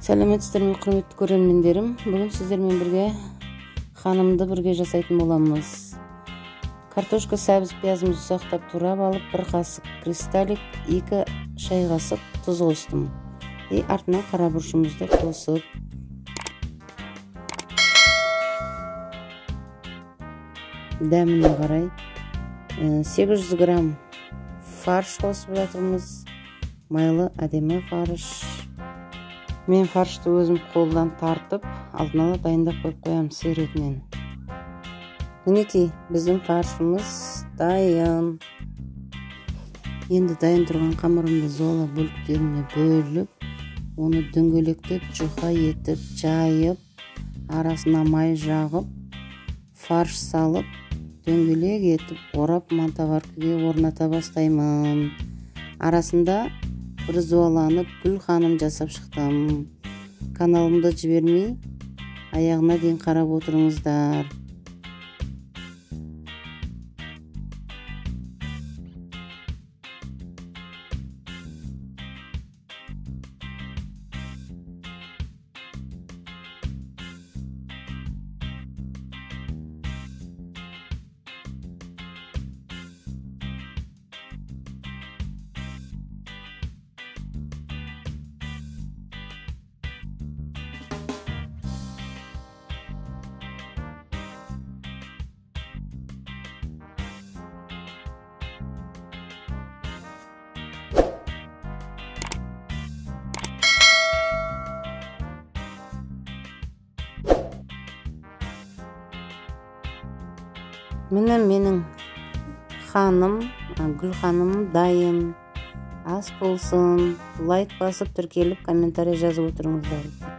Сәлеметсіздер ме, құрметті көрермендерім. Бүгін сіздермен бірге ханымды бірге жасайтын боламыз. Картошка, сәбіз, пиязымызды ұсақтап турап алып, бір қасық кристаллик, 2 шай қасық тұз қостым. И артына қара бұрышымызды қосып, дәміне қарай 800 грамм фарш қосып жатырмыз. Майлы, әдемі фарш. Мен фаршты өзім қолдан тартып, алдын ала дайындап қойып қоямын сиыр етінен. Мінекей, біздің фаршымыз дайын. Енді дайын тұрған қамырымды зола бөліктеріне бөліп, оны дөңгелектеп, жұқа етіп, жайып, арасына май жағып, фарш салып, дөңгелек етіп орап, мантоваркаға орната бастаймын. Арасында бір зуаланып гүл ханым жасап шықтым. Каналымды жібермей аяғына дейін қарап отырыңыздар. Міне менің ханым, гүл ханым дайын. Ас болсын. Лайк басып, тіркеліп, комментарий жазып отырыңыздар.